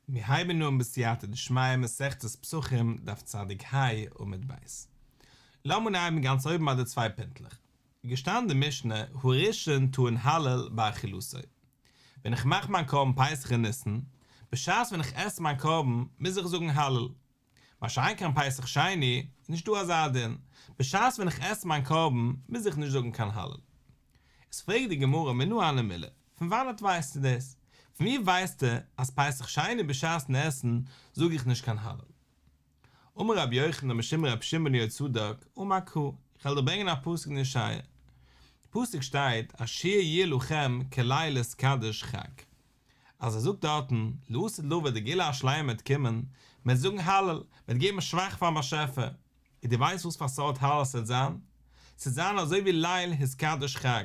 מיר הייבן אן בסייעתא דשמיא מסכת פסחים דף צדיק ה עמוד ב'. לאמיר אנהייבן גאנץ אויבן ביי די צוויי פינטלעך. איז געשטאנען די משנה הראשון טעון הלל באכילתו. ווען איך מאך מיין קרבן פסח אין ניסן, בשעת ווען איך עס מיין קרבן מוז איך זאגן הלל. מה שאין כן פסח שני, איז נישט דא אזא דין, בשעת ווען איך עס מיין קרבן מוז איך נישט זאגן קיין הלל. איז פרעגט די גמרא מנא הני מילי, פון וואנעט ווייסטו דאס? פון ווי ווייסטו אז פסח שני בשעת'ן עסן זאג איך נישט קיין הלל? אמר רבי יוחנן משום רבי שמעון בן יהוצדק, אמר קרא, איך וועל דיר ברענגען א פסוק אין ישעיה, פסוק שטייט אשר יהיה לכם כליל התקדש חג, אז ער זאגט דארטן, לעתיד לבוא די גאולה השלימה וועט קומען, מען וועט זאגן הלל, מען וועט געבן שבח פארן באשעפער, און דו ווייסט וואס פאר סארט הלל ס'וועט זיין? ס'וועט זיין אזוי ווי ליל התקדש חג,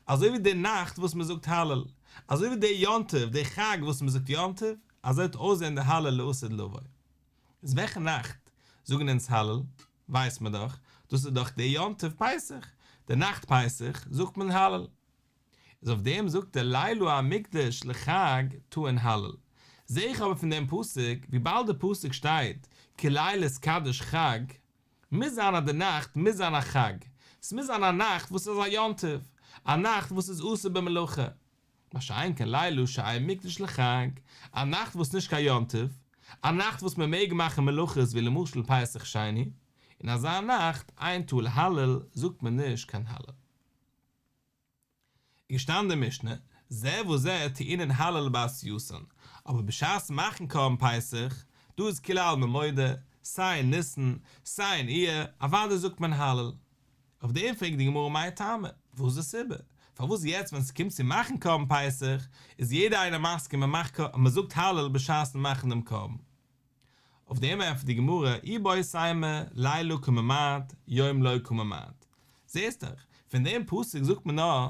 אזוי ווי די נאכט וואס מען זאגט הלל, אזוי ווי די יום טוב, די חג וואס מען זאגט יום טוב, אזוי וועט אויסזען די הלל לעתיד לבוא. איז וועלכע נאכט זאגן אונז הלל? ווייסט מען דאך, דאס איז דאך די יום טוב פסח, די נאכט פסח זאגט מען הלל. איז אויף דעם זאגט ער לילה המוקדש לחג טעון הלל, זעה איך אבער פון דעם פסוק, וויבאלד די פסוק שטייט כי ליל התקדש חג, מוז זיין אז די נאכט מוז זיין א חג, ס'מוז זיין א נאכט וואס איז א יום טוב, א נאכט וואס איז אסור במלאכה, מה שאין כן לילה שאין מוקדש לחג, א נאכט וואס נישט קיין יום טוב, א נאכט וואס מען מעג מאכן מלאכות ווי למשל פסח שני, אין אזא נאכט אין טעון הלל זאגט מען נישט קיין הלל. איז געשטאנען די משנה, זה וזה טעונין הלל בעשייתן, אבער בשעת מאכן קרבן פסח, דא איז כולי עלמא מודה, סיי אין ניסן, סיי אין אייר, אוודאי זאגט מען הלל. אויף דעם פרעגט די גמרא מאי טעמא, וואס איז די סיבה, פארוואס יעצט ווען ס'קומט צו מאכן קרבן פסח, איז יעדער איינער מסכים מען מאכט מען זאגט הלל בשעת'ן מאכן דעם קרבן. אויף דעם ענטפערט די גמרא, איבעית אימא, לילה קא ממעט, יום לא קא ממעט. זעסט דאך, פון דעם פסוק זאגט מען נאר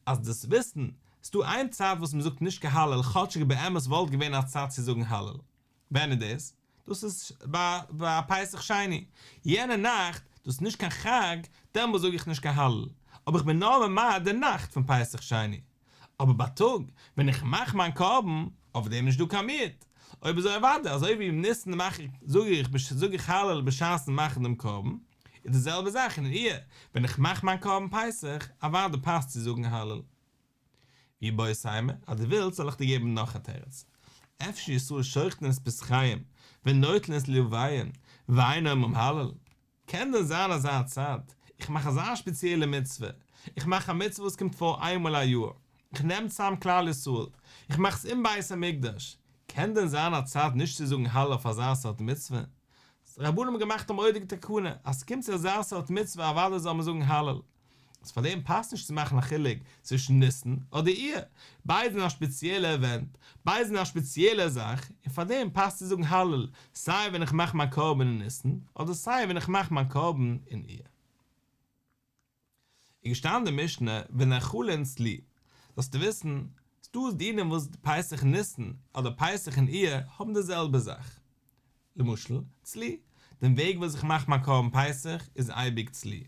אז דאס וויסן, ס'דא איין צייט וואס מ'זאגט נישט קיין הלל כאטשיג באמת וואלט געווען א צייט צו זאגן הלל. ווען איז דאס? דאס איז ביי פסח שני, יענע נאכט, דאס איז נישט קיין חג, דעמאלס זאג איך נישט קיין הלל, אבער איך בין נאר ממעט די נאכט פון פסח שני. אבער בייטאג ווען איך מאך מיין קרבן, אויף דעם נישט דא קיין מיעוט, אויב אזוי אוודאי, אזוי ווי אין ניסן מאך איך, זאג איך, זאג איך הלל בשעת'ן מאכן דעם קרבן, איז די זעלבע זאך אין אייר, ווען איך מאך מיין קרבן פסח, אוודאי פאסט צו זאגן הלל. ואיבעית אימא, אז דו ווילסט זאל איך דיר געבן נאך א תירוץ. אפשר ישראל שוחטין את פסחיהם ונוטלין את לולביהן ואין אומרים הלל? קען דען זיין אזא צד? איך מאך אזא שפעציעלע מצוה, איך מאך א מצוה וואס קומט פאר איינמאל א יאר, איך נעם צאם כלל ישראל, איך מאך עס אין בית המקדש, קען דען זיין א צד נישט צו זאגן הלל אויף אזא סארט מצוה? רבנן האבן געמאכט א מורא'דיגע תקנה, אז ס'קומט צו אזא סארט מצוה אוודאי זאל מען זאגן הלל. איז פאר דעם פאסט נישט צו מאכן א חילוק צווישן ניסן אדער אייר, ביידע זענען א שפעציעלע עווענט, ביידע זענען א שפעציעלע זאך, און פאר דעם פאסט צו זאגן הלל סיי ווען איך מאך מיין קרבן אין ניסן, אדער סיי ווען איך מאך מיין קרבן אין אייר. איז געשטאנען די משנה ונאכלין צלי, זאלסטו וויסן, ס'דא דינים וואס פסח ניסן אדער פסח אין אייר האבן די זעלבע זאך. למשל, צלי, דעם וועג וואס איך מאך מיין קרבן פסח איז אייביג צלי.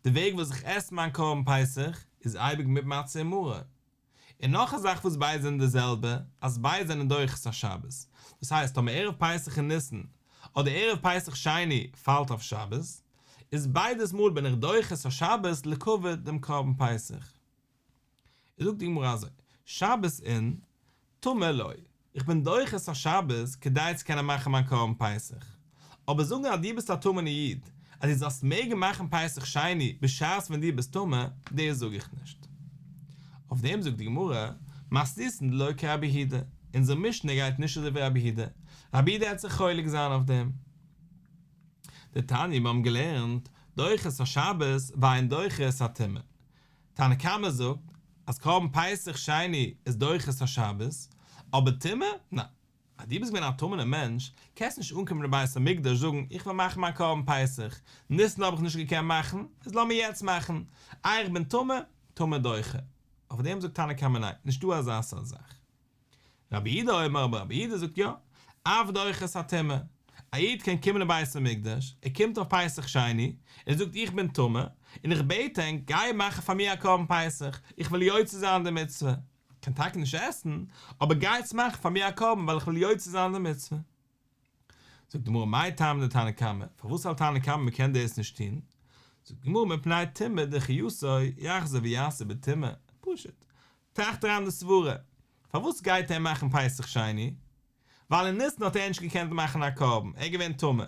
די וועג וואס איך עס מיין קרבן פסח איז אייביג מיט מצה און מרור. און נאך א זאך וואס ביידע זענען די זעלבע, אז ביידע זענען דוחה את השבת. דאס הייסט טאמער ערב פסח אין ניסן אדער ערב פסח שני פאלט אויף שבת, איז ביידעס מאל בין איך דוחה את השבת לכבוד דעם קרבן פסח. איז זאגט די גמרא אזוי, שבת אין, טמא לא, איך בין דוחה את השבת כדי צו קענען מאכן מיין קרבן פסח, אבער זאגן אז דו ביסט א טמא'נע איד, אז דו זאלסט מעגן מאכן פסח שני בשעת ווען דו ביסט טמא, דאס זאג איך נישט. אויף דעם זאגט די גמרא, מתניתין דלא כרבי יהודה, אונזער משנה גייט נישט אזוי ווי רבי יהודה, רבי יהודה העט זיך חולק זיין אויף דעם. דתניא, מיר האבן געלערנט, דוחה את השבת ואין דוחה את הטומאה. תנא קמא זאגט אז קרבן פסח שני איז דוחה את השבת, אבער טומאה? ניין. אז דו ביסט געווען א טמא'נער מענטש, קענסט נישט אנקומען אין בית המקדש זאגן איך וויל מאכן מיין קרבן פסח, ניסן האב איך נישט געקענט מאכן, איז לאמיר יעצט מאכן, איי איך בין טמא, טומאה דוחה. אויף דעם זאגט תנא קמא ניין, נישטא אזא סארט זאך. רבי יהודה אומר אבער רבי יהודה זאגט יא, אף דוחה את הטומאה, א איד קען קומען אין בית המקדש, ער קומט אויף פסח שני, און ער זאגט איך בין טמא, און איך בעט ענק, גיי מאכן פאר מיר א קרבן פסח, איך וויל יוצא זיין די מצוה. קען טאקע נישט עסן, אבער גייטס מאכן פאר מיר א קרבן ווייל איך וויל יוצא זיין די מצוה. זאגט די גמרא מאי טעמא דתנא קמא, פארוואס האלט תנא קמא מען קען דאס נישט טון? זאגט די גמרא מפני טומאה דחייתו יחזור ויעשה בטומאה, פשוט, טראכט אריין די סברה, פארוואס גייט ער מאכן פסח שני? ווייל אין ניסן האט ער נישט געקענט מאכן א קרבן, ער איז געווען טמא.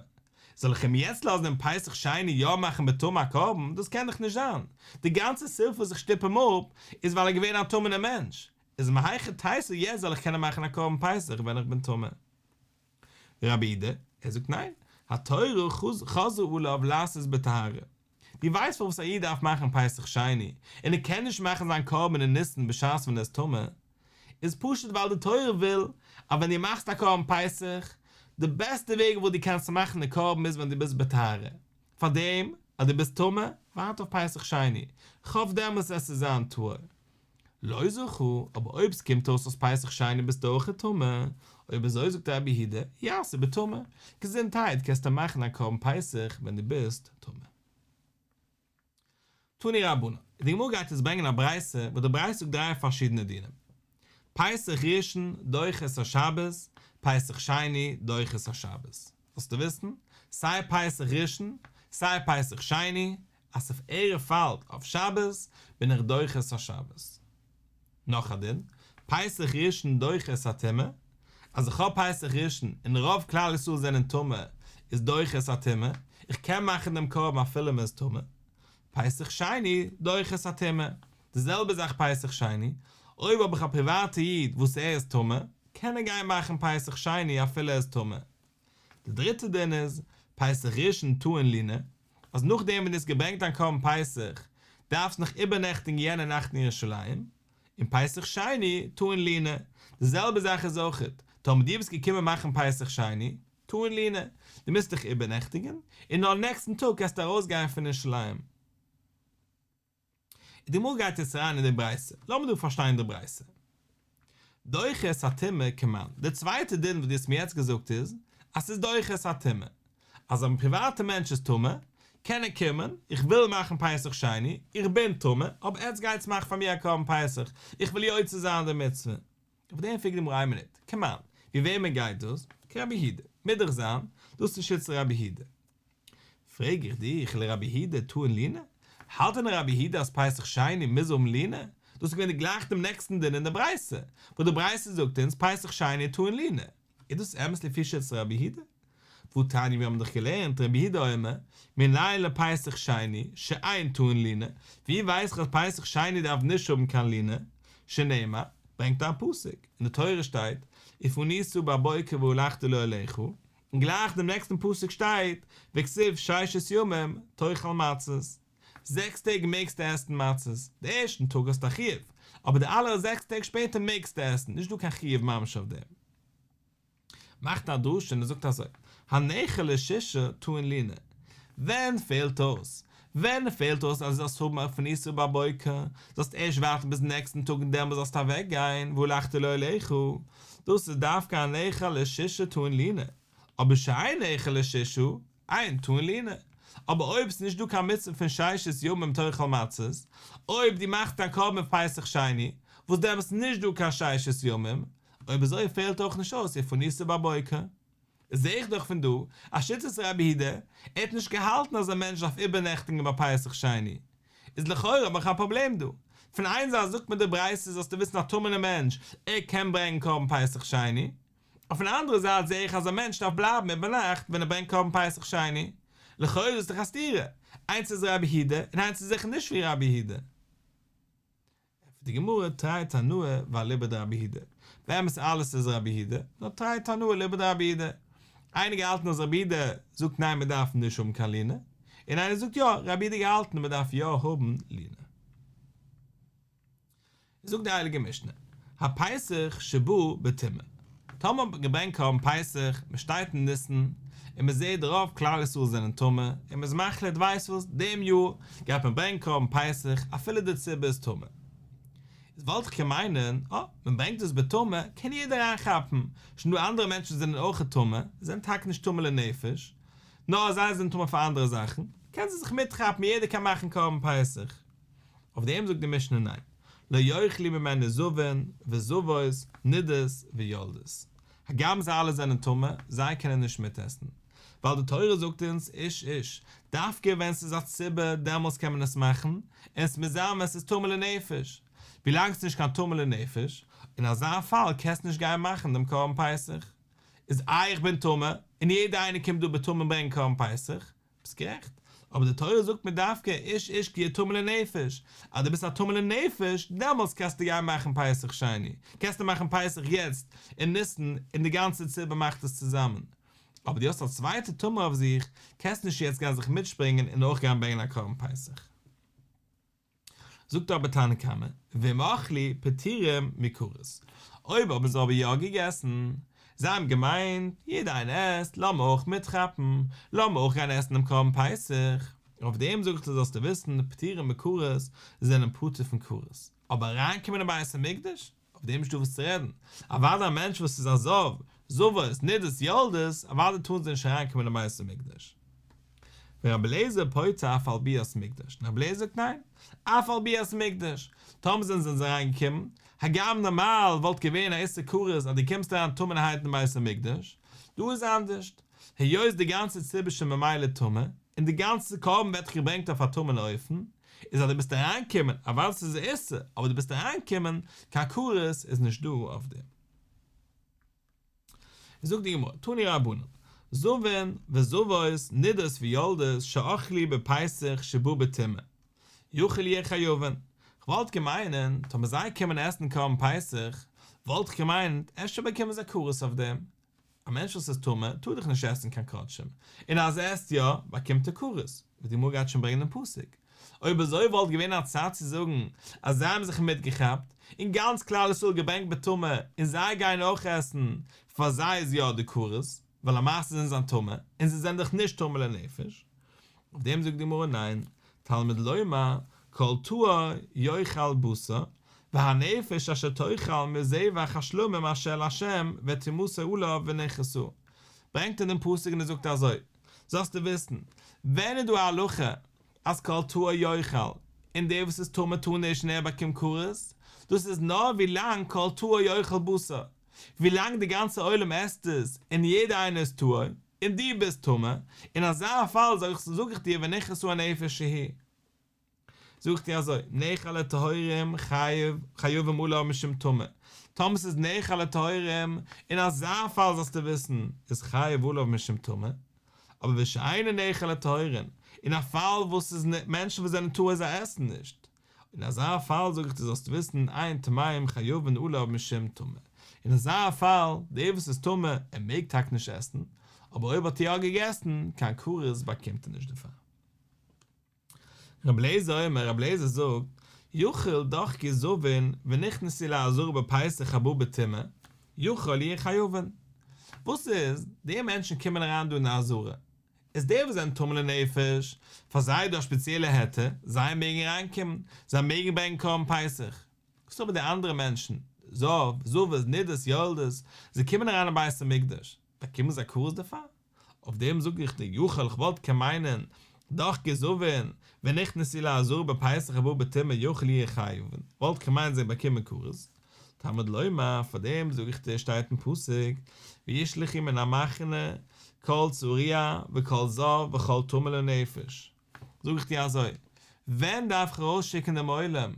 זאל איך אים יעצט לאזן אום פסח שני יא מאכן בטומאה א קרבן? דאס קען דאך נישט זיין. די גאנצע סיבה וואס איך שטופ אים אפ איז ווייל ער איז געווען א טמא'נער מענטש. איז מהיכי תיתי יעצט זאל איך קענען מאכן א קרבן פסח ווען איך בין טמא? רבי יהודה, ער זאגט ניין, התורה חזרה עליו לעשות בטהרה. דו ווייסט פארוואס א איד דארף מאכן פסח שני, און ער קען נישט מאכן זיין קרבן אין ניסן בשעת ווען ער איז טמא, איז פשוט ווייל די תורה וויל אז ווען דו מאכסט א קרבן פסח, די בעסטע וועג וואס דו קענסט מאכן די קרבן איז ווען דו ביסט בטהרה, פארדעם אז דו ביסט טמא, ווארט אויף פסח שני, כ'האף דעמאלטס וועסטו זיין טהור. לא זכה, אבער אויב ס'קומט אויס אז פסח שני ביסטו אויכעט טמא, אויב אזוי זאגט רבי יהודה, יעשה בטמא, געזונטהייט קענסטו מאכן א קרבן פסח ווען דו ביסט טמא. תנו רבנן, די גמרא גייט יעצט ברענגען א ברייתא וואס די ברייתא זאגט דריי פארשידענע דינים. פסח ראשון דוחה את השבת, פסח שני דוחה את השבת. זאלסטו וויסן, סיי פסח ראשון, סיי פסח שני, אז ס'ערב פאלט אויף שבת, בין איך דוחה את השבת. נאך א דין, פסח ראשון דוחה את הטומאה, אז איך האב פסח ראשון און רוב כלל ישראל זענען טמא, איז דוחה את הטומאה, איך קען מאכן דעם קרבן אפילו מ'איז טמא. פסח שני דוחה את הטומאה, די זעלבע זאך פסח שני, אויב האב איך א פריוואטע איד וואס ער איז טמא, קען ער גיין מאכן פסח שני אפילו ער איז טמא. די דריטע דין איז, פסח ראשון טעון לינה, אז נאכדעם ווען דו האסט געברענגט דיין קרבן פסח, דארפסט נאך איבערנעכטיגן יענע נאכט אין ירושלים, און פסח שני טעון לינה, די זעלבע זאך איז אויכעט, טאמער דו ביסט געקומען מאכן פסח שני, טעון לינה, דו מוזט דיך איבערנעכטיגן, און נאר נעקסטן טאג קענסטו ארויסגיין פון ירושלים. די גמרא גייט יעצט אריין אין די ברייתא, לאמיר דא פארשטיין די ברייתא. דוחה את הטומאה כמאן, די צווייטע דין וואס דו האסט מיר יעצט געזאגט איז, אז ס'איז דוחה את הטומאה. אז א פריוואטע מענטש איז טמא, קען ער קומען, איך וויל מאכן פסח שני, איך בין טמא, אבער עטס גייטס מאכן פאר מיר א קרבן פסח, איך וויל יוצא זיין די מצוה. אויף דעם פרעגט די גמרא איין מינוט, כמאן, ווי וועמען גייט דאס? כרבי יהודה, מוז דאך זיין, דאס איז שיטת רבי יהודה. פרעג איך דיך, לרבי יהודה טעון לינה? האלט דען רבי יהודה אז פסח שני מוז האבן לינה? דאס איז געווען גלייך דעם נעקסטן דין אין די ברייתא, וואס די ברייתא זאגט אונז פסח שני טעון לינה. איז דאס אמת לפי שיטת רבי יהודה? והתניא מיר האבן דאך געלערנט רבי יהודה אומר, מנין לפסח שני שאין טעון לינה, ווי ווייס איך אז פסח שני דארף נישט האבן קיין לינה? שנאמר, ברענגט ער א פסוק, אין די תורה שטייט, ופנית בבוקר והלכת לאהליך, און גלייך דעם נעקסטן פסוק שטייט, וכתיב ששת ימים תאכל מצות, זעקס טעג מעגסטו עסן מצות, די ערשטן טאג האסטו א חיוב, אבער די אלע זעקס טעג שפעטער מעגסטו עסן, נישט דא קיין חיוב ממש אויף דעם. מאכט א דרשה און ער זאגט אזוי, הנאכל לשישה טעון לינה, ווען פעלט אויס? ווען פעלט אויס אז דו זאלסט האבן א ופנית בבוקר, זאלסט ערשט ווארטן ביזן נעקסטן טאג און דעמאלס זאלסטו אוועק גיין, והלכת לאהליך, דאס איז דווקא הנאכל לשישה טעון לינה, אבער שאין נאכל לשישה, אין טעון לינה. אבער אויב ס'איז נישט דא קיין מצוה פון ששת ימים תאכל מצות, אויב דו מאכסט א קרבן אויף פסח שני, וואס דעמאלס איז נישט דא קיין ששת ימים, אויב אזוי פעלט אויך נישט אויס ופנית בבוקר. זעה איך דאך פון דא אז שיטת רבי יהודה, ער האט נישט געהאלטן אז א מענטש דארף איבערנעכטיגן ביי פסח שני. איז לכאורה האב איך א פראבלעם דא. פון איין זייט זאגט מיר די ברייתא זאלסטו וויסן א טמא'נער מענטש, ער קען ברענגען קרבן פסח שני. אויפן אנדערע זייט זעה איך אז א מענטש דארף בלייבן איבערנאכט ווען ער ברענגט קרבן פסח שני. לכאורה איז דאס דאך א סתירה. איינס איז רבי יהודה און איינס איז זיכער נישט ווי רבי יהודה. ענטפערט די גמרא תרי תנאי ואליבא דרבי יהודה, באמת אלעס איז רבי יהודה, נאר תרי תנאי אליבא דרבי יהודה, איינער געהאלטן אז רבי יהודה זאגט ניין מען דארף נישט האבן קיין לינה, און איינער זאגט יא, רבי יהודה געהאלטן מען דארף יא האבן לינה. זאגט די הייליגע משנה, הפסח שבא בטומאה, טאמער האט מען געברענגט קרבן פסח, מען שטייט אין ניסן, און מען זעט רוב כלל ישראל זענען טמא, און מען איז מחליט ווייסט וואס, דעם יאר גייט מען ברענגען קרבן פסח אפילו די ציבור איז טמא. איז וואלט איך קען מיינען, אה, מען ברענגט עס בטומאה, קען יעדער אריינכאפן, שוין דא אנדערע מענטשן זענען אויכעט טמא, זענען טאקע נישט טמא לנפש, נאר זיי זענען טמא פאר אנדערע זאכן, קען זיי זיך מיטכאפן יעדער קען מאכן קרבן פסח. אויף דעם זאגט די משנה ניין. לא יאכלו ממנו זבין וזבות, נידות ויולדות. הגם זיי אלע זענען טמא, זיי קענען נישט מיטעסן. ווייל די תורה זאגט אונז איש איש, דווקא ווען ס'איז א ציבור דעמאלס קען מען עס מאכן, און ס'מוז זיין ווען ס'איז טמא לנפש. ווילאנג ס'איז נישט קיין טמא לנפש, אין אזא פאל קענסטו נישט גיין מאכן דעם קרבן פסח. איז איי איך בין טמא, און יעדער איינער קומט דא בטומאה ברענגען קרבן פסח, ביסט גערעכט, אבער די תורה זאגט מיר דווקא איש איש כי יהיה טמא לנפש, אז דו ביסט א טמא לנפש, דעמאלטס קענסטו גיין מאכן פסח שני, קענסטו מאכן פסח יעצט אין ניסן און די גאנצע ציבור מאכט עס צוזאמען, אבער דו האסט א צווייטע טומאה אויף זיך, קענסט נישט יעצט גיין זיך מיטשפרינגען און אויך גיין ברענגען א קרבן פסח. זאגט אבער תנא קמא, ואם אכלו פטורים מכרת, אויב האבן זיי אבער יא געגעסן, זיי האבן געמיינט, יעדער איינער עסט, לאמיר אויך מיטכאפן, לאמיר אויך גיין עסן דעם קרבן פסח, אויף דעם זאג איך דיר זאלסטו וויסן, פטורים מכרת, זיי זענען פטור פון כרת, אבער אריינקומען אין בית המקדש, אויף דעם איז נישטא וואס צו רעדן, אוודאי א מענטש וואס איז א זב, זבות, נידות, יולדות, אוודאי טארן זיי נישט אריינקומען אין בית המקדש. ורבי אליעזר פוטר אף על ביאת מקדש, און רבי אליעזר זאגט ניין, אף על ביאת מקדש, טאמער זענען זיי אריינגעקומען, הגם נארמאל וואלט געווען א איסור כרת אז דו קומסט אריין טמא'נערהייט אין בית המקדש, דא איז אנדערשט, היות די גאנצע ציבור איז שוין ממילא טמא, און די גאנצע קרבן ווערט דאך געברענגט אויף א טמא'נע אופן, איז אז דו ביסט אריינגעקומען, אוודאי ס'איז א איסור, אבער דו ביסט אריינגעקומען, קיין כרת איז נישט דא אויף דעם. זאגט די גמרא, תנו רבנן, זבין וזבות נידות ויולדות שאכלו בפסח שבא בטומאה, יכול יהו חייבין, כ'וואלט געמיינט טאמער זיי קומען עסן קרבן פסח, וואלט איך געמיינט אפשר באקומען זיי כרת אויף דעם, א מענטש וואס איז טמא טאר דאך נישט עסן קיין קדשים, און אז ער עסט יא, באקומט ער כרת, ווי די גמרא גייט שוין ברענגען דעם פסוק. אויב אזוי וואלט געווען א צד צו זאגן אז זיי האבן זיך מיטגעכאפט, און גאנץ כלל ישראל געברענגט בטומאה, און זיי גייען אויך עסן, פאר זיי איז יא די כרת, ווייל למעשה זענען זיי טמא, און זיי זענען דאך נישט טמא לנפש. אויף דעם זאגט די גמרא ניין, תלמוד לומר, כל טהור יאכל בשר, והנפש אשר תאכל מזבח השלמים אשר לה' וטומאתו עליו ונכרתה. ברענגט ער דעם פסוק און ער זאגט אזוי, זאלסטו וויסן, ווען איז דא א הלכה אז כל טהור יאכל, און דער וואס איז טמא טאר נישט און ער באקומט כרת, דאס איז נאר ווילאנג כל טהור יאכל בשר, ווילאנג די גאנצע עולם עסט עס און יעדער איינער איז טהור, און דו ביסט טמא, אין אזא פאל זאג איך דיר ונכרתה הנפש ההיא. זאג איך דיר אזוי, נאכל לטהורים חייב, חייבים עליו משום טמא, טאמער ס'איז נאכל לטהורים, אין אזא פאל זאלסטו וויסן, איז חייב עליו משום טמא, אבער ושאינו נאכל לטהורין, אין א פאל וואס ס'איז מענטשן וואס זענען טהור זיי עסן נישט, אין אזא פאל זאג איך דיר זאלסט וויסן אין טמאים חייבין עליו משום טמא, אין אזא פאל דער וואס איז טמא ער מעג טאקע נישט עסן, אבער אויב האט ער יא געגעסן, קיין כרת באקומט ער נישט דערפאר. רבי אליעזר אומר, רבי אליעזר זאגט, יכול דחקו זבין ונכנסו לעזרה בפסח הבא בטומאה, יכול יהו חייבין. וואס איז, די מענטשן קומען אריין דא אין די עזרה, איז די וואס זענען טמא לנפש, פאר זיי איז דא א שפעציעלע היתר, זיי מעגן אריינקומען, זיי מעגן ברענגען קרבן פסח. וואס אבער די אנדערע מענטשן, זב, זבות, נידות, יולדות, זיי קומען אריין אין בית המקדש, באקומען זיי כרת דערפאר? אויף דעם זאג איך דיר, יכול איך וואלט קען מיינען, דחקו זבין, ונכנסו לעזרה בפסח הבא בטומאה יכול יהו חייבין, וואלט איך געמיינט זיי באקומען כרת. תלמוד לומר, פאר דעם זאג איך דיר שטייט אין פסוק, וישלחו מן המחנה כל צרוע וכל זב וכל טמא לנפש. זאג איך דיר אזוי, ווען דארף איך ארויסשיקן דעם עולם?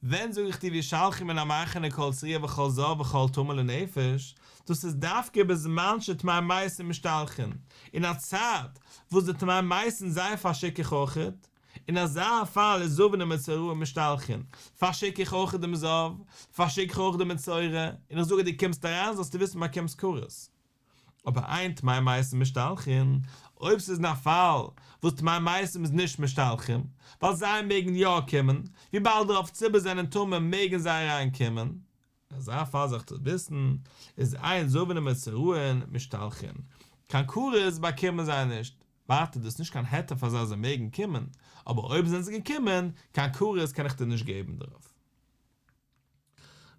ווען זאג איך דיר וישלחו מן המחנה כל צרוע וכל זב וכל טמא לנפש? דאס איז דווקא בזמן שטמאי מתים משתלחין, אין א צייט וואס די טמאי מתים זיי פארשיק איך אויכעט, אין אזא פאל איז זבין ומצורעין משתלחין, פארשיק איך אויכעט דעם זב, פארשיק איך אויך דעם מצורע, און איך זאג אז דו קומסט אריין זאלסטו וויסן באקומסט כרת. אבער אין טמאי מתים משתלחין, אויב ס'איז אין א פאל וואס טמאי מתים איז נישט משתלחין, ווייל זיי מעגן יא קומען, וויבאלד רוב ציבור זענען טמא מעגן זיי אריין קומען, אין אזא פאל זאלסטו וויסן, איז אין זבין ומצורעין משתלחין, קיין כרת באקומען זיי נישט, ווייטער דאס איז נישט קיין היתר פאר זיי אז זיי מעגן קומען, אבער אויב זענען זיי געקומען, קיין כרת קען איך דיר נישט געבן דערויף.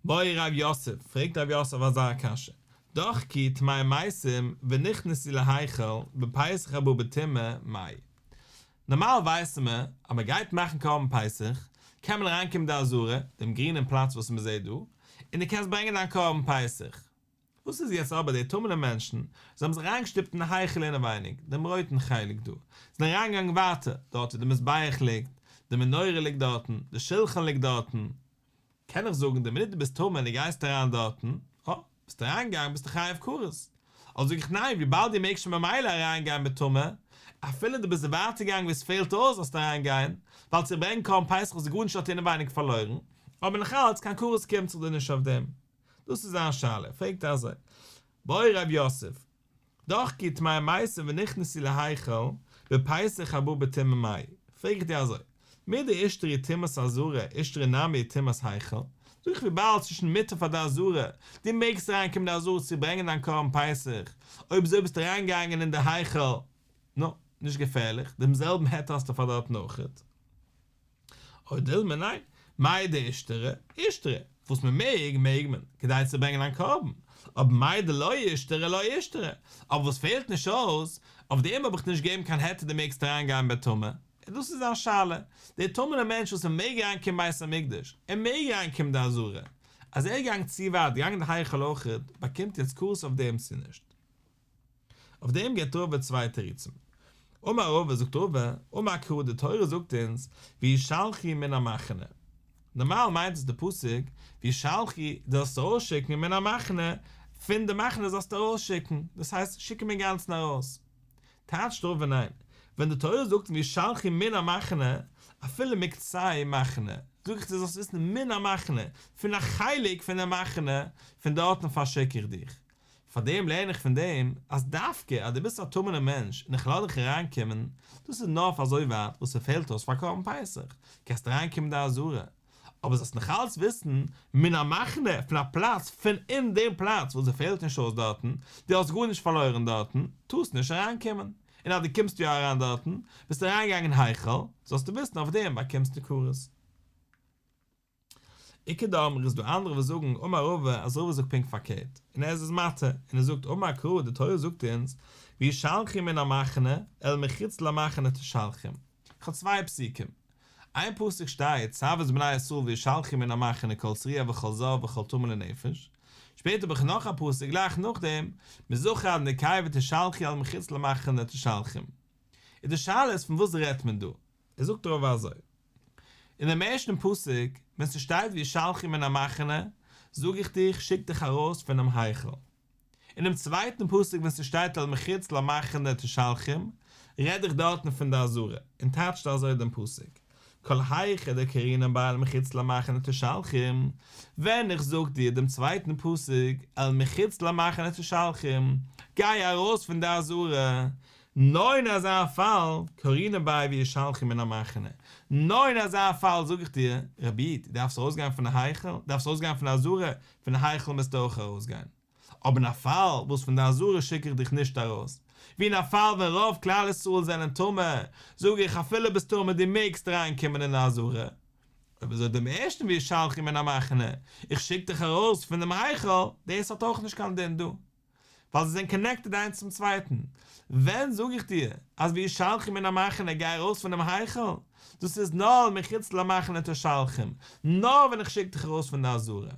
בעי רב יוסף, פרעגט רב יוסף אזא קשיא, דחקו טמאי מתים ונכנסו להיכל בפסח הבא בטומאה, מאי? נארמאל ווייסן מיר אז מען גייט מאכן קרבן פסח, קען מען אריינקומען די עזרה, דעם גרינעם פלאץ וואס מען זעט דא, און דו קענסט ברענגען דיין קרבן פסח. וואס איז יעצט אבער די טמא'נע מענטשן, זיי האבן זיך אריינגעשטופט אין היכל אינעווייניג, דעם רויטן חלק דא, זענען אריינגעגאנגען ווייטער, דארט ווי די מזבח ליגט, די מנורה ליגט דארטן, די שלחן ליגט דארטן, קען איך זאגן די מינוט דו ביסט טמא און דו גייסט אריין דארטן, אה, ביסט אריינגעגאנגען ביסטו חייב כרת. אדער זאג איך ניין, וויבאלד דו מעגסט שוין ממילא אריינגיין בטומאה, אפילו דו ביסט ווייטער געגאנגען ווי עס פעלט אויס זאלסטו אריינגיין, ווייל צו ברענגען קרבן פסח האסטו גארנישט דארט אינעווייניג פארלוירן, אבער נאכאלץ קיין כרת קומט זיך דיר נישט אויף דעם. דאס איז זיין שאלה, פרעגט ער אזוי, בעי רב יוסף, דחקו טמאי מתים ונכנסו להיכל בפסח הבא בטומאה מהו, פרעג איך דיר אזוי, מדאישתרי טומאת עזרה אישתרי נמי טומאת היכל, זאג איך וויבאלד ס'איז שוין מותר פאר די עזרה, דו מעגסט אריין קומען די עזרה צו ברענגען דיין קרבן פסח, אויב אזוי ביסטו אריין געגאנגען אין די היכל, נו, נישט געפערליך, דעם זעלבן היתר האסטו פאר דארטן אויכעט. או דילמא ניין, מאי דאישתרי, אישתרי, וואס מען מעג, מעג מען, כדי צו ברענגען א קרבן, אבער מאי דלא אישתרי לא אישתרי, אבער וואס פעלט נישט אויס, אויף דעם האב איך נישט געגעבן קיין היתר דו מעגסט אריין גיין בטומאה, און דאס איז זיין שאלה, דער טמא'נער מענטש וואס ער מעג אריין קומען בית המקדש, ער מעג אריין קומען די עזרה, אז ער איז געגאנגען צו ווייט, געגאנגען אין די היכל אויכעט, באקומט יעצט כרת אויף דעם צו נישט. אויף דעם געבט רבא צוויי תירוצים. אמר רבא, זאגט רבא, אמר קרא, די תורה זאגט אונז, וישלחו מן המחנה. נארמאל מיינט עס די פסוק, וישלחו, דו זאלסט ארויסשיקן מן המחנה, פון די מחנה זאלסטו ארויסשיקן, דאס הייסט, שיק אים אינגאנצן ארויס. טייטשט רבא ניין, ווען די תורה זאגט וישלחו מן המחנה, אפילו מקצה מחנה, זאג איך דיר זאלסט וויסן מן המחנה, פון א חלק פון די מחנה, פון דארטן פארשיק איך דיך. פאר דעם לערן איך פון דעם אז דווקא אז דו ביסט א טמא'נער מענטש און איך לאז דיך אריינקומען, דאס איז נאר אויף אזוי ווייט וואס ס'פעלט אויס פאר קרבן פסח, קענסט אריינקומען די עזרה, אבער זאלסט נאכאלץ וויסן, מן המחנה, פון א פלאץ, פון אין דעם פלאץ וואס ס'פעלט נישט אויס דארטן, דו האסט גארנישט פארלוירן דארטן, טארסט נישט אריינקומען, און אז דו קומסט יא אריין דארטן, ביסטו אריינגעגאנגען אין היכל, זאלסטו וויסן אויף דעם באקומסטו כרת. איכא דאמרי איז דא אנדערע וואס זאגן אמר רבא אז רבא זאגט פונקט פארקערט און ער איז עס מתיר און ער זאגט אמר קרא די תורה זאגט אונז וישלחו מן המחנה אל מחוץ למחנה תשלחום איך האב צוויי פסוקים איין פסוק שטייט צו את בני ישראל וישלחו מן המחנה כל צרוע וכל זב וכל טמא לנפש שפעטער האב איך נאך א פסוק גלייך נאכדעם מזכר עד נקבה תשלחו אל מחוץ למחנה תשלחום איז די שאלה איז פון וואס רעדט מען דא ער זאגט רבא אזוי אין דעם ערשטן פסוק, ווען ס'שטייט וישלחו מן המחנה, זאג איך דיך, שיק דיך ארויס פונעם היכל. אין דעם צווייטן פסוק ווען ס'שטייט אל מחוץ למחנה תשלחום, רעד איך דארטן פון די עזרה, און טייטשט אזוי דעם פסוק, כל היכא דקרינן ביה אל מחוץ למחנה תשלחום, ווען איך זאג דיר דעם צווייטן פסוק אל מחוץ למחנה תשלחום, גיי ארויס פון די עזרה, נאר אין אזא פאל, קרינן ביה וישלחו מן המחנה, נאר אין אזא פאל זאג איך דיר, רבי איד, דו דארפסט ארויסגיין פון די היכל, דארפסט ארויסגיין פון די עזרה, פון די היכל מוזטו אויך ארויסגיין. אבער אין א פאל וואס פון די עזרה שיק איך דיך נישט ארויס, ווי אין א פאל ווען רוב כלל ישראל זענען טמא, זאג איך אפילו ביסט טמא דו מעגסט אריין קומען אין די עזרה. אויב אזוי דעם ערשטן וישלחו מן המחנה, איך שיק דיך ארויס פון דעם היכל, דאס האט אויך נישט קיין דין דא. ווייל זיי זענען קאנעקטעד איינס צום צווייטן. ווען זאג איך דיר אז וישלחו מן המחנה גיי ארויס פונעם היכל, דאס איז נאר מחוץ למחנה תשלחום, נאר ווען איך שיק דיך ארויס פון די עזרה.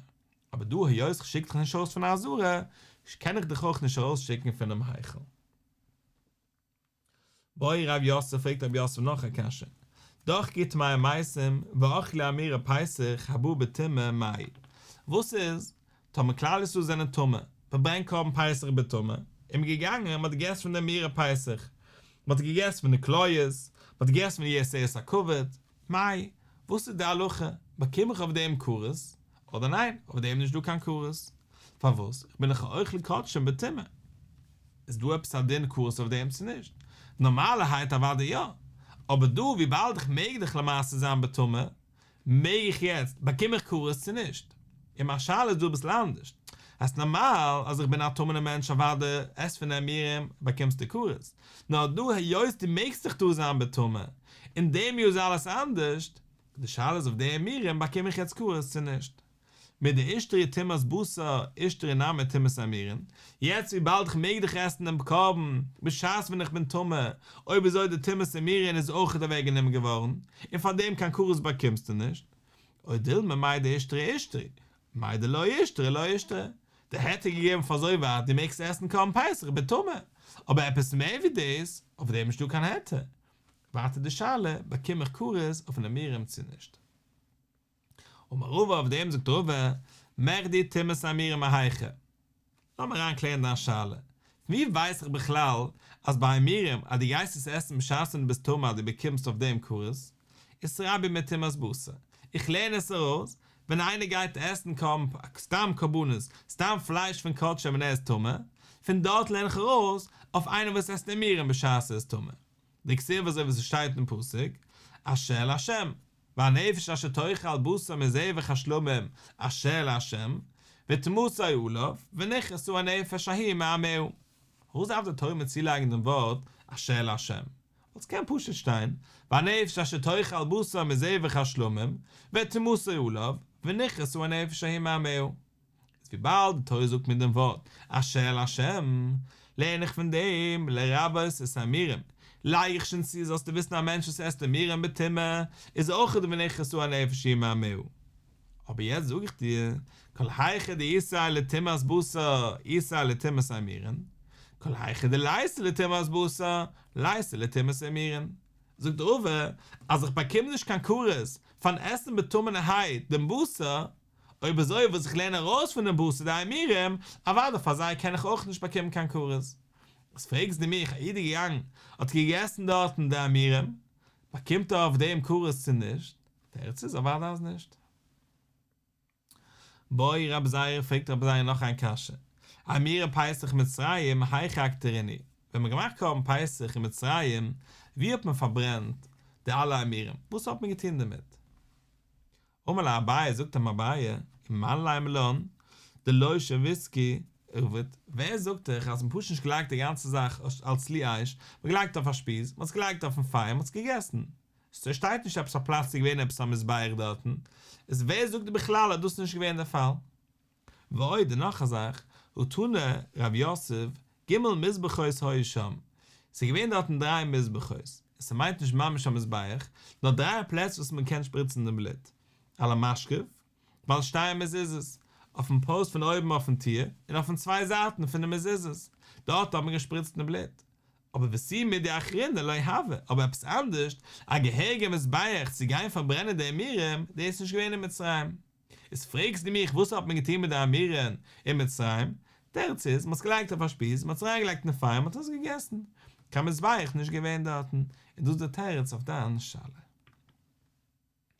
אבער דא היות איך שיק דיך נישט ארויס פון די עזרה, קען איך דיך אויך נישט ארויסשיקן פונעם היכל. בעי רב יוסף פרעגט רב יוסף נאך א קשיא, דחקו טמאי מתים ואכלו אימורי פסח הבא בטומאה מהו, וואס איז טאמער כלל ישראל זענען טמא, מען ברענגט קרבן פסח בטומאה, און מען איז געגאנגען מען האט געגעסן פון די אימורי פסח, מען האט געגעסן פון די כליות, מען האט געגעסן פון די יותרת הכבד, מהו, וואס איז די הלכה, באקום איך אויף דעם כרת, אדער ניין, אויף דעם נישט דא קיין כרת, פארוואס, איך בין דאך א אוכל קדשים בטומאה. איז דא עפעס א דין כרת אויף דעם צו נישט? נארמאלערהייט אוודאי יא, אבער דא וויבאלד איך מעג דאך למעשה זיין בטומאה, מעג איך יעצט, באקום איך כרת צו נישט? און מיין שאלה איז דא אביסל אנדערש, הייסט נארמאל אז איך בין א טמא'נער מענטש אוודאי עס פון די אימורים באקומסטו כרת, נאר דא היות דו מעגסט דאך דא זיין בטומאה, אין דעם יאר איז אלעס אנדערשט, די שאלה איז אויף די אימורים באקום איך יעצט כרת צו נישט? מדאישתרי טומאת בשר, אישתרי נמי טומאת אימורין, יעצט וויבאלד איך מעג דאך עסן דעם קרבן בשעת ווען איך בין טמא, אויב אזוי די טומאת אימורין איז אויכעט אוועק גענומען געווארן, און פאר דעם קיין כרת באקומסטו נישט. או דילמא מאי דאישתרי אישתרי, מאי דלא אישתרי לא אישתרי. די היתר איז געגעבן פאר אזוי ווייט דו מעגסט עסן קרבן פסח בטומאה, אבער עפעס מער ווי דאס, אויף דעם איז נישטא קיין היתר. ווייטער די שאלה, באקום איך כרת אויפן אימורים צו נישט? אמר רבא אויף דעם זאגט רבא, מכדי טומאת אימורים מהיכא? לאמיר אריין קלערן דיין שאלה, פון ווי ווייס איך בכלל אז ביי אימורים אז דו גייסט עס עסן בשעת ווען דו ביסט טמא אז דו באקומסט אויף דעם כרת? איתרביא מטומאת בשר, איך לערן עס ארויס, ווען איינער גייט עסן סתם קרבנות, סתם פלייש פון קדשים ווען ער איז טמא, פון דארט לערן איך ארויס אויף איינער וואס עסט אימורים בשעת ער איז טמא. דכתיב אזוי ווי ס'שטייט אין פסוק, אשר לה', והנפש אשר תאכל בשר מזבח השלמים אשר לה', וטומאתו עליו, ונכרתה הנפש ההיא מעמיה. פארוואס דארף די תורה מיר צולייגן דעם ווארט אשר לה'? ווייל ס'קען פשוט שטיין, והנפש אשר תאכל בשר מזבח השלמים, וטומאתו עליו, ונכרתה הנפש ההיא מעמיה. איז וויבאלד די תורה זאגט מיר דעם ווארט אשר לה', לערן איך פון דעם לרבות את האימורים, לייג איך שוין צו זאלסטו וויסן א מענטש וואס עסט אימורים בטומאה איז אויך דא ונכרתה הנפש ההיא מעמיה. אבער יעצט זאג איך דיר, כל היכא דאיתיה לטומאת בשר איתיה לטומאת אימורין, כל היכא דליתיה לטומאת בשר ליתיה לטומאת אימורין. זאגט רבא אז איך באקום נישט קיין כרת פארן עסן בטמא'נערהייט דעם בשר, אויב אזוי וואס איך לערן ארויס פון דעם בשר די אימורים, אוודאי פאר זיי קען איך אויך נישט באקומען קיין כרת. וואס פרעגסט דו מיך, א איד איז געגאנגען האט געגעסן דארטן די אימורים, באקומט ער אויף דעם כרת צו נישט? תירוץ איז אוודאי אז נישט. בעי רבי זירא פרעגט רבי זירא נאך איין קשיא, אימורי פסח מצרים היכא אקטרינהו, ווען מ'האט געמאכט קרבן פסח אין מצרים, ווי האט מען פארברענט די אלע אימורים, וואס האט מען געטון דערמיט? אמר ליה אביי, זאגט אים אביי, ומאן לימא לן דלא שויתקו עביד, ווער זאגט דיך אז מ'האט פשוט נישט געלייגט די גאנצע זאך אלס צלי אש, מ'האט געלייגט אויף א שפיז, מ'האט עס געלייגט אויפן פייער, מ'האט עס געגעסן, ס'שטייט נישט עפעס א פלאץ ס'איז געווען עפעס א מזבח דארטן, איז ווער זאגט דיר בכלל אז דאס איז נישט געווען דער פאל? ועוד, און נאך א זאך, הא תנא רב יוסף, ג' מזבחות היו שם, ס'איז געווען דארטן דריי מזבחות, און ס'מיינט נישט ממש א מזבח, נאר דריי פלעצער וואס מען קען שפריצן דעם בלוט, על המשקוף, ועל שתי המזוזות, אויפן פאוסט פון אויבן אויפן טיר, און אויפן צוויי זייטן פון די מזוזות, דארט האט מען געשפריצט דעם בלוט. אבער ותו מידי אחרינא לא הוה, אבער עפעס אנדערשט, א געהעריגע מזבח צו גיין פארברענען די אימורים, דאס איז נישט געווען אין מצרים. איז פרעגסט דו מיך וואס האט מען געטון מיט די אימורין אין מצרים? תירוץ איז, מען האט עס געלייגט אויף א שפיז, מען האט עס אריינגעלייגט אין פייער, מען האט עס געגעסן. קיין מזבח נישט געווען דארטן. און דאס איז די תירוץ אויף דיין שאלה.